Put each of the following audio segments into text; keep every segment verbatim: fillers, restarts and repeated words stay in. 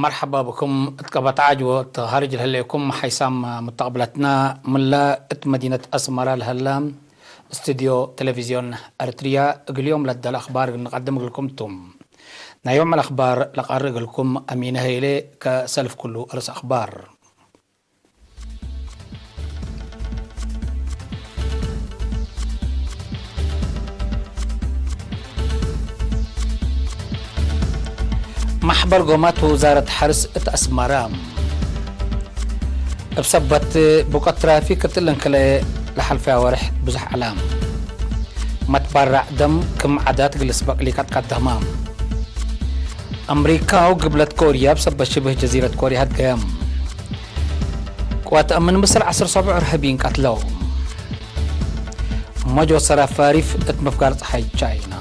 መርሐባ ብኩም። እት ቀበት ዓጅ ወእት ሀርጅ ለህሌኩም ሓይሳም ሙተቅብለትና፣ ምለ እት መዲነት አስመረ ለሀለ እስትድዮ ቴሌቪዝዮን ኤረትርያ፣ እግል ዮም ለደለ አክባር እግል ንቀድም እግልኩም ቱ። ናይ ዮም አልአክባር ለቀርእ እግልኩም አሚነ ሀይሌ። ከሰልፍ ኩሉ ርእስ አክባር። መሕበር ጎማት ወውዛረት ሐርስ እት አስመረ። እብ ሰበት ብቆት ትራፊክ እት እለን ክልኤ ለሐልፈያ ወርሕ ብዙሕ ዐለ። መትባራዕ ደም ክም ዓዳት እግል ልስበቅ ሊቀት ቀደመ። አምሪካ ወግብለት ኮርያ እብ ሰበት ሽብህ ጀዚረት ኮርያ ሀድገየ። ቅዋት አምን ምስል ዐስር ሰብዕ እርሀብይን ቀትለው። መጆ ሰራፋሪፍ እት ምፍጋር ጸሓይ ቻይና።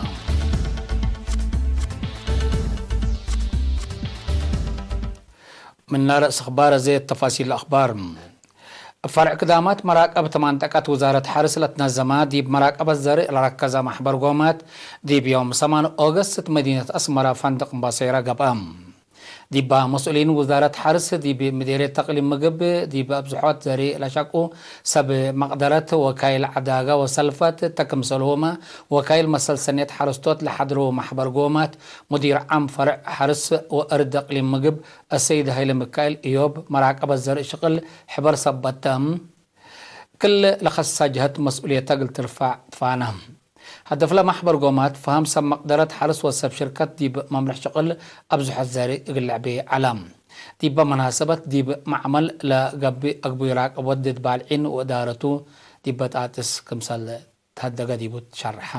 ምነ ረእስ አክባር አዜ ተፋሲል አክባር። እብ ፈርዕ ክዳማት መራቀበት መንጠቀት ውዛረት ሐርስ ለትነዘመ ዲብ መራቀበት ዘርእ ለረከዘ መሕበር ጎማት፣ ዲብ ዮም ሰማን ኦገስት እት መዲነት አስመረ ፈንድቅ እምባሰይረ ገብአ። ዲባ መስኡሊን ውዛረት ሐርስ፣ ዲብ ምዴርየት ተቅሊም ምግብ፣ ዲብ አብዝሖት ዘርእ ለሸቁ ሰብ መቅደረት፣ ወካይል ዐዳገ ወሰልፈት፣ እተ ክምሰልሁመ ወካይል መሰል ሰኔት ሐረስቶት ለሐድሩ መሕበር ጎማት፣ ሙዲር ዓም ፈርዕ ሐርስ ወእርድ እቅሊም ምግብ፣ አሰይድ ሀይለ ሚካኤል እዮብ፣ መራቀበት ዘርእ ሽቅል ሕበር ሰበት ተ፣ ክል ለከሳ ጀሀት መስኡልየተ እግል ትርፈዕ ትፋነ። ሀደፍለ መሕበር ጎማት፣ ፈሀም ሰብ መቅደረት ሐርስ ወሰብ ሽርከት ዲብ መምርሕ ሽቅል አብዝሖት ዘርእ እግል ልዕቤ ዐለ። ዲበ መናሰበት ዲብ መዕመል ለገብእ አግቡይ ራቀቦት ድድ ባልዒን ወእዳረቱ ዲብ በጣጥስ ክምሰል ተሀደገ ዲቡ ትሸርሐ።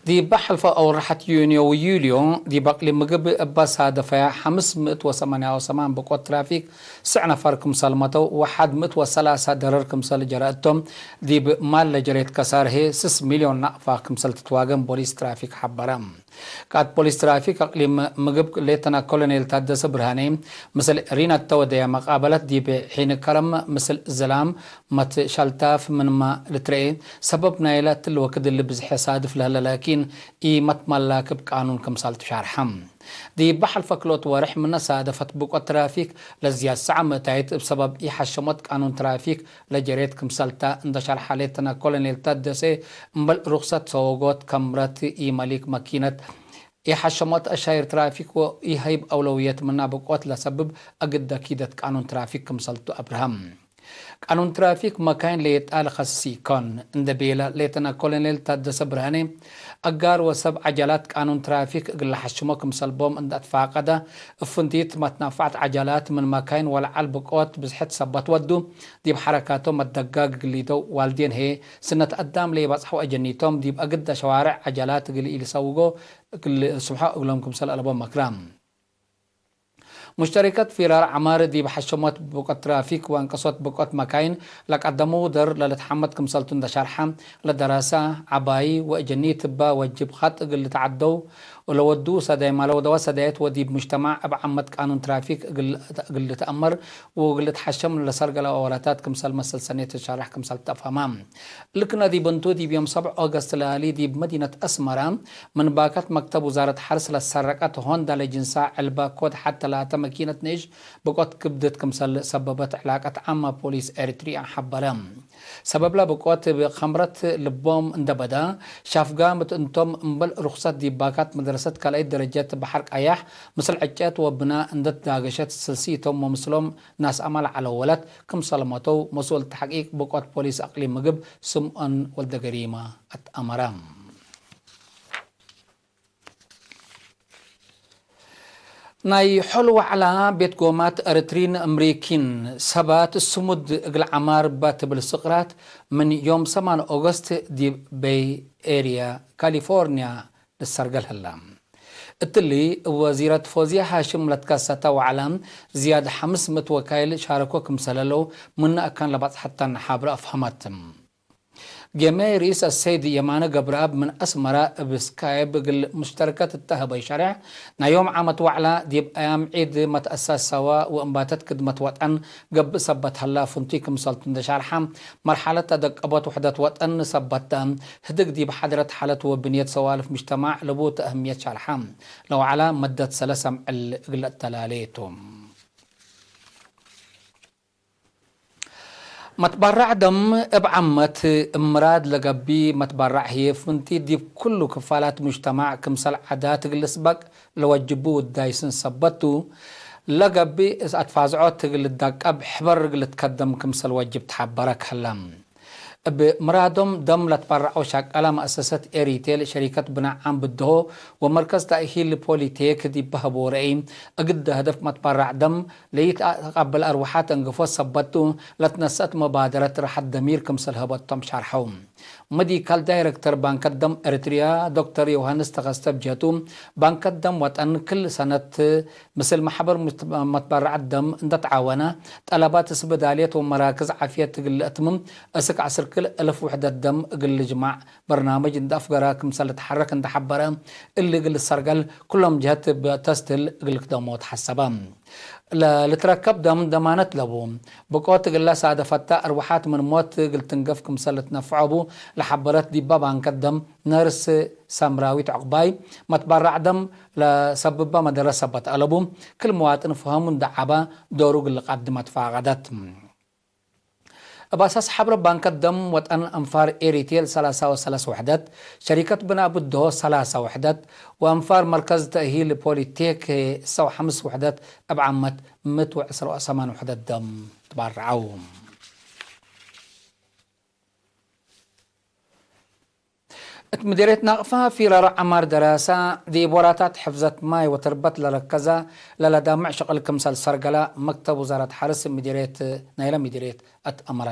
ዲብ ሐልፈ አውርሐት ዩንዮ ወዩልዮ፣ ዲብ አቅሊም ምግብ እበ ሳደፈያ ሐምስ ምእት ወሰማንያ ወሰማን ብቆት ትራፊክ ስዕ ነፈር ክምሰል መተው ወሐድ ምእት ወሰላሳ ደረር ክምሰል ጀረ እቶም፣ ዲብ ማል ለጀሬት ከሳር ህዬ ስስ ሚልዮን ናቅፋ ክምሰል ትትዋገም ቦሊስ ትራፊክ ሐበረ። ቃእድ ፖሊስ ትራፊክ አቅሊም ምግብ ሌተና ኮሎኔል ታደሰ ብርሃኔ፣ ምስል ሪና እተ ወደየ መቃበለት ዲብ ሒን ከረም ምስል ዝላም መትሸልታፍ ምንመ ልትረኤ፣ ሰበብ ናይለ እትሊ ወክድ እሊ ብዝሐ ሳድፍ ለህለ ላኪን፣ ኢመትመላክ እብ ቃኑን ክምሰል ትሻርሐ። ዲብ ሐልፈ ክልኦት ወርሕ ምነ ሳደፈት ብቆት ትራፊክ ለዝያድ ሳዕ ምእታይት እብ ሰበብ ኢሐሸሞት ቃኑን ትራፊክ ለጀሬት ክምሰልተ እንደ ሸርሐ ሌተና ኮሎኔል ታደሴ፣ እምበል ሩክሰት ሰወጎት ከምረት ኢመሊክ መኪነት፣ ኢሐሸሞት አሻይር ትራፊክ ወኢሀይብ አውለውየት ምና ብቆት ለሰብብ አግደ ኪደት ቃኑን ትራፊክ ክምሰልቱ አብርሀም። ቃኑን ትራፊክ መካይን ለየጣል ከስስ ኢኮን እንደ ቤለ ሌተና ኮሎኔል ታደሰ ብርሃኔ፣ አጋር ወሰብ ዐጀላት ቃኑን ትራፊክ እግል ለሐሽሞ ክምሰል ቦም እንደ አትፋቀደ፣ እብ ፍንቲት መትናፋዕት ዐጀላት ምን መካይን ወለዐል ብቆት ብዝሕት ሰበት ወዱ፣ ዲብ ሐረካቶም መትደጋግ እግል ሊደው ዋልዴን ህዬ፣ ስነት አዳም ለኢበጽሐው አጀኒቶም ዲብ አግደ ሸዋርዕ ዐጀላት እግል ኢልሰውጎ እግል ስብሖ እግሎም ክምሰል አለቦም መክረ። ሙሽተሪከት ፊራር ዐማር ዲብ ሐሸሞት ብቆት ትራፊክ ወአንቀሶት ብቆት መካይን ለቀደመው ደር ለልትሐመድ ክምሰልቱ እንደ ሸርሐ፣ ለደራሳ ዐባዪ ወእጀኒት እበ ወጅብ ኸጥ እግል ልትዐደው ለወዱ ሰዳይማ ለወደወ ሰዳየት ወዲብ ሙጅተማዕ እብ ዓመት ቃኑን ትራፊክ እግል፣ እግል ልትአመር ወእግል ልትሐሸም ለሰርገለ አወራታት ክምሰል መሰል ሰኔት ትሸረሕ ክምሰል ተፋማ። እሊ ክነ ዲብ እንቱ፣ ዲብ ዮም ሰብዕ ኦገስት ለያሊ ዲብ መዲነት አስመረ፣ ምን ባካት መክተብ ውዛረት ሐርስ ለሰረቀት ሆንዳ ለጅንሳ ዕልበ ኮድ ሐድ ተላተ መኪነት ንእሽ ብቆት ክብደት ክምሰል ሰበበት ዕላቀት ዓመ ፖሊስ ኤሪትሪያ ሐበረ። ሰበብለ ብቆት እብ ከምረት ልቦም እንደ በዳ፣ ሻፍጋም እት እንቶም እምበል ሩክሰት ዲብ ባካት መድረሰት ካልአይት ደረጀት በሐር ቀያሕ ምስል ዕጨት ወብና እንደ ትዳገሸት ስልሲቶም ወምስሎም ናስ አማል ዐለ ወለት ክምሰል መተው መስኡል ተሕቂቅ ብቆት ፖሊስ አቅሊም ምግብ ስምኦን ወልደገሪማ አትአመረ። ናይ ሖል ወዕላ ቤት ጎማት ኤረትሪን እምሪኪን ሰባት ስሙድ እግል ዐማር እባ ትብል ስቅራት ምን ዮም ሰማን ኦገስት ዲብ ቤይ ኤርያ ካሊፎርንያ ልሰርገል ህላ። እትሊ እብ ወዚረት ፎዝያ ሃሽም ለትከሰተ ወዕላ ዝያድ ሐምስ ምእት ወካይል ሻረኮ ክምሰል ህለው ምነ አካን ለባጽሐተን ሐብረ አፍሀመት። ጌመ ርኢስ አሰይድ የማነ ገብረአብ ምን አስመረ እብ ስካይፕ እግል ሙሽተርከት እተ ሀበዩ ሸሬሕ፣ ናይ ዮም ዓመት ወዕላ ዲብ አያም ዒድ መትአሳስ ሰዋ ወእንባተት ክድመት ወጠን ገብእ ሰበት ሀላ ፍንቱይ ክምሰልቱ እንደ ሻርሐ፣ መርሐለት አደቀቦት ውሕደት ወጠን ሰበት ተ፣ ህድግ ዲብ ሓድረት ሓለት ወብንየት ሰዋልፍ ሙጅተማዕ ለቡተ አህምየት ሻርሐ። ለወዕላ መደት ሰለስ አምዕል እግል አተላሌ ቱ። መትበረዕ ደም እብ ዓመት እብ ምራድ ለገብእ መትበረዕ ህዬ ፍንቲት ዲብ ኩሉ ክፋላት ሙጅተማዕ ክምሰል ዓዳት እግል ልስበቅ ለወጅቡ ውዳይ ስን ሰበት ቱ። ለገብእ አትፋዝዖት እግል ልዳቀብ ሕበር እግል ልትከደም ክምሰል ወጅብ ተሐበረ ከሀለ። እብ ምራዶም ደም ለትበረዐው ሸቀለ መአሰሰት ኤሪቴል፣ ሸሪከት ብናእ ዓም ብድሆ ወመርከዝ ተእሂል ፖሊቴክ ዲብ በሀቦ ረአይ፣ እግል ደ ህደፍ መትበረዕ ደም ለኢተአቀብል አርወሓት አንግፎት ሰበት ቱ፣ ለትነሰአት መባደረት ራሐት ደሚር ክምሰል ሀበቶም ሸርሐው። መዲካል ዳይረክተር ባንከት ደም ኤሪትሪያ ዶክተር ዮሃንስ ተኸስተ ብጀቱ፣ ባንከት ደም ወጠን ክል ሰነት ምስል መሕበር ሙት-፣ መትበረዐት ደም እንደ ተዓወነ፣ ጠለባት እስብዳልየት ወመራክዝ ዓፍየት እግል ለአትምም እስክ ዐስር ክል እልፍ ውሕደት ደም እግል ልጅማዕ በርናምጅ እንደ አፍገረ ክምሰል ልትሐረክ እንደ ሐበረ፣ እሊ እግል ልሰርገል ኩሎም ጀህት እብ ተስትህል እግል ልክደሞ ተሐሰበ። ለልትረከብ ደም ደማነት ለቡ። ብቆት እግለ ሳደፈተ አርወሓት ምን ሞት እግል ትንገፍ ክምሰል ልትነፍዖ እቡ ለሐበረት ዲበ ባንከት ደም ነርስ ሰምራዊት ዑቅባይ፣ መትበረዕ ደም ለሰብበ መደረት ሰበት አለቡ፣ ክል መዋጥን ፈሀሙ እንደ ዐበ ዶሩ እግል ልቀድም አትፋቀደት። እብ አሳስ ሐብረ ባንከት ደም ወጠን አንፋር ኤሪቴል ሰላሳ ወሰለስ ውሕደት፣ ሸሪከት ብናእ ብድሆ ሰላሳ ውሕደት፣ ወአንፋር መርከዝ ተእሂል ፖሊቴክ እሰ ወሐምስ ውሕደት እብ ዓመት ምእት ወዕስራ ወሰማን ውሕደት ደም ትባረዐው። እት ምዲርየት ናቅፋ ፊራረ ዐማር ደራሰ፣ ዲብ ወራታት ሕፍዘት ማይ ወትርበት ለረከዘ ለለዳምዕ ሽቅል ክምሰል ሰርገለ መክተብ ውዛረት ሐርስ ምዲርየት ናይለ ምዲርየት አትአመረ።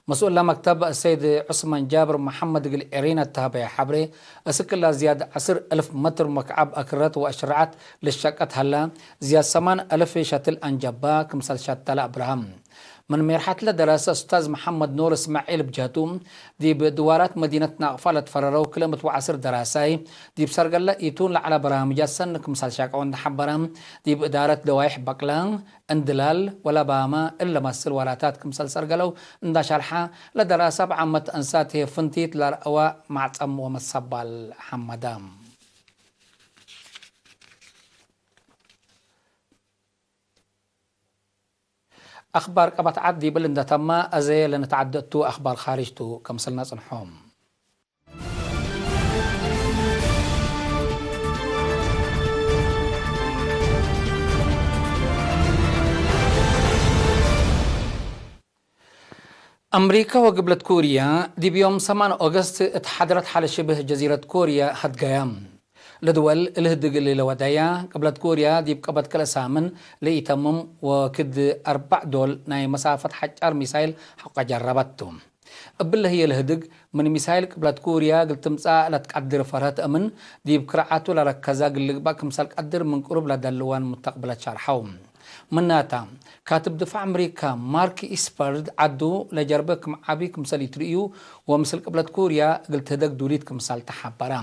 መስኡል ለመክተብ ሰይድ ዑስማን ጃብር መሐመድ እግል ኤሪና እተሀበየ ሐብሬ፣ እስክላ ዝያድ ዐስር እልፍ መትር መክዐብ አክረት ወአሽረዐት ልሸቀት ሀለ፣ ዝያድ ሰማን እልፍ ሸትል አንጀባ ክምሰል ሸተለ አብርሃም። ምን ሜርሐትለ ደረሰ ኡስታዝ መሐመድ ኑር እስማዒል ብጀቱ፣ ዲብ ድዋራት መዲነት ናቅፋ ለትፈረረው ክልኤ ምእት ወዐስር ደራሳይ፣ ዲብ ሰርገለ ኢቱን ለዐለ በራምጃት ሰኒ ክምሰል ሻቀው እንደ ሐበረ፣ ዲብ እዳረት ደዋይሕ በቅለ፣ እንድላል ወለባመ እለ መስል ወራታት ክምሰል ሰርገለው እንደ ሸርሐ፣ ለደራሰ እብ ዓመት አንሳት ህዬ ፍንቲት ለረአወ ማዕጸም ወመሰባል ሐመደ። አክባር ቀበት ዐድ ዲብል እንደ ተመ፣ አዜ ለንትዐደ እቱ አክባር ካርጅ ቱ፣ ከምሰል ነጽንሖም። አምሪከ ወግብለት ኮርያ፣ ዲብ ዮም ሰማን ኦገስት እት ሐድረት ሐለ ሽብህ ጀዚረት ኮርያ ሀድገያ። ለድወል ለህድግ እሊ ለወደያ፣ ቅብለት ኮርያ ዲብ ቀበት ክልኤ ሳምን ለኢተምም ወክድ አርበዕ ዶል ናይ መሳፈት ሐጫር ሚሳይል ሐቆ ጀረበት ቱ። እብለ ህዬ ለህድግ ምን ሚሳይል ቅብለት ኮርያ እግል ትምጸእ ለትቀድር ፈርሀት አምን፣ ዲብ ክርዓቱ ለረከዘ እግል ልግበእ ክምሰል ቀድር ምን ቅሩብ ለደልወን ሙተቅብለት ሸርሐው። ምናተ፣ ካትብ ድፋዕ አምሪካ ማርክ ኢስፐርድ ዐዱ ለጀርበ ክም ዐቢ ክምሰል ኢትርእዩ ወምስል ቅብለት ኮርያ እግል ትህደግ ዱሊት ክምሰል ተሐበረ።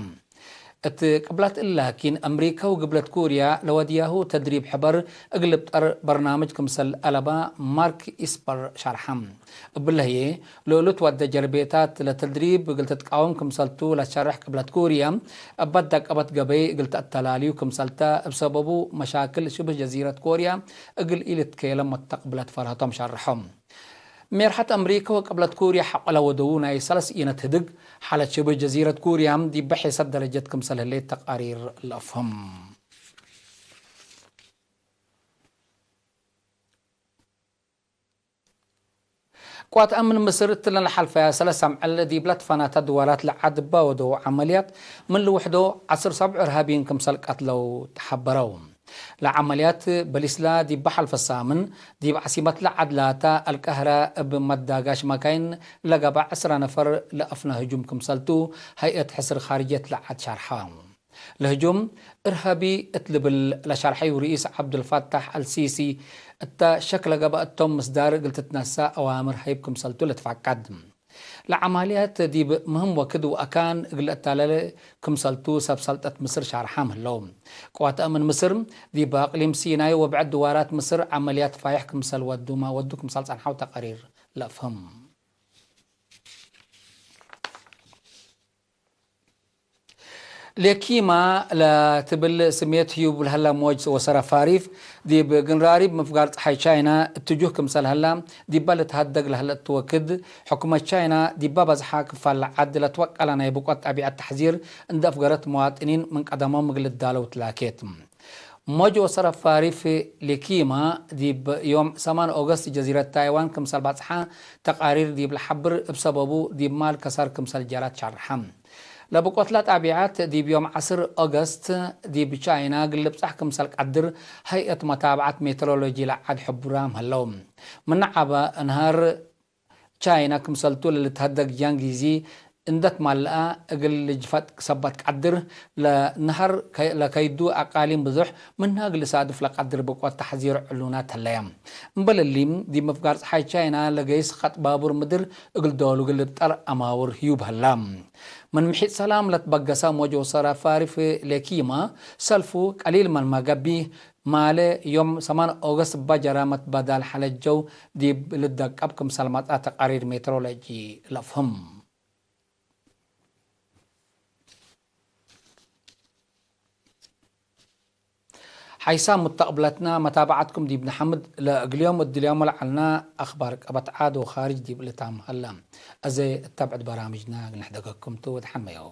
እት ቅብለት እሊ ላኪን፣ አምሪከ ወግብለት ኮርያ ለወድያሁ ተድሪብ ሕበር እግል ልብጠር በርናምጅ ክምሰል አለባ ማርክ ኢስፐር ሸርሐ። እብለ ህዬ፣ ለእሉ ትወደ ጀርቤታት ለተድሪብ እግል ትትቃወም ክምሰልቱ ለትሸርሕ ቅብለት ኮርያ፣ እበ ደቀበት ገበይ እግል ተአተላልዩ ክምሰልተ፣ እብ ሰበቡ መሻክል ሽብህ ጀዚረት ኮርያ እግል ኢልትከየለም ወተቅብለት ፈርሀቶም ሸርሖም። ሜርሐት አምሪከ ወቅብለት ኮርያ ሐቆ ለወደዉ ናይ ሰለስ ኢነት ህድግ፣ ሓለት ሽብህ ጀዚረት ኮርያም ዲበ ሔሰት ደረጀት ክምሰል ህሌት ተቃሪር ለአፍህም። ቅዋት አምን ምስር እትለን ለሐልፈያ ሰለስ አምዕል ዲብ ለትፈናተ ድዋላት ለዐድ እበ ወደዉ ዐመልያት፣ ምን ልውሕዶ ዐስር ሰብዑ እርሃብይን ክምሰል ቀትለው ተሐበረው። ለዐመልያት በሊስላ ዲብ ሐልፈ ሳምን፣ ዲብ ዐሲመት ለዐድ ላተ አልቀህረ እብ መዳጋሽ መካይን ለገብአ ዕስራ ነፈር ለአፍነ ህጁም ክምሰልቱ፣ ሀይአት ሕስር ካርጅየት ለዐድ ሸርሐ። ለህጁም እርሃቢ እት ልብል ለሸርሐዩ ርኢስ ዐብዱልፋታሕ አልሲሲ፣ እተ ሸክ ለገብአ እቶም ምስዳር እግል ትትነሰእ አዋምር ሀይብ ክምሰልቱ ልትፈቀድ። ለዐማልያት ዲብ ምህም ወክድ ወአካን እግል ለአታለለ ክምሰልቱ ሰብ ሰልጠት ምስር ሻርሓም ህለው። ቅዋት አምን ምስር፣ ዲብ አቅሊም ሲናይ ወብዕድ ድዋራት ምስር ዐመልያት ፋይሕ ክምሰል ወዱመ ወዱ ክምሰል ጸንሐው ተቀሪር ለአፍህም። ሌኪማ ለትብል ስሜት ህዩብ ለህለ ሞጅ ወሰረፋሪፍ፣ ዲብ ግንራሪብ ምፍጋር ጸሓይ ቻይና እትጁህ ክምሰል ህላ፣ ዲባ ልትሀደግ ለህለ እት ወክድ፣ ሕኩመት ቻይና ዲባ በዝሓ ክፋል ለዐድ ለትወቀለ ናይ ብቆት ጠቢዐት ተሕዚር እንዴ አፍገረት፣ መዋጥኒን ምን ቀደሞም እግል ልዳለው ትላኬት። ሞጅ ወሰረፋሪፍ ሌኪማ ዲብ ዮም ሰማን ኦገስት ጀዚረት ታይዋን ክምሰል ባጽሓ ተቃሪር ዲብ ለሐብር፣ እብ ሰበቡ ዲብ ማል ከሳር ክምሰል ጀራት ሸርሐ። ለብቆትለ ጣቢዓት ዲብ ዮም ዐስር ኦገስት ዲብ ቻይና እግል ልብጻሕ ክምሰል ቀድር ሀይአት መታብዐት ሜትሮሎጂ ለዐድ ሕቡራም ሀለው። ምነ ዐበ ነሀር ቻይና ክምሰልቱ ለልትሀደግ ጃንጊዚ እንዴ ትማልአ እግል ልጅፈጥ ሰበት ቀድር፣ ለነሀር ከ-፣ ለከይዱ አቃሊም ብዙሕ ምንሃ እግል ልሳድፍ ለቀድር ብቆት ተሕዚር ዕሉናት ህለየ። እምበል እሊም፣ ዲብ ምፍጋር ጸሓይ ቻይና ለገይስ ኸጥ ባቡር ምድር እግል ዶሉ እግል ልብጠር አማውር ህዩብ ህላ። ምን ምሒጥ ሰላም ለትበገሰ ሞጅ ወሰረ ፋሪፍ ሌኪማ፣ ሰልፉ ቀሊል መልመ ገብእ፣ ማለ ዮም ሰማን ኦገስት እበ ጀራመት በዳል ሐለጀው ዲብ ልደቀብ ክምሰል መጽአ ተቃሪር ሜትሮሎጂ ለአፍህም። ሓይሳም ሙተቅብለትና መታብዐትኩም ዲብ ነሐምድ። ለእግልዮም እድልዮም ለዐልና አኽባር ቀበት ዓድ ወኻርጅ ዲብ ልታም ሀለ። አዜ እት ተብዕድ በራምጅና ንሕደገኩም ቱ። ወድሐን መየው።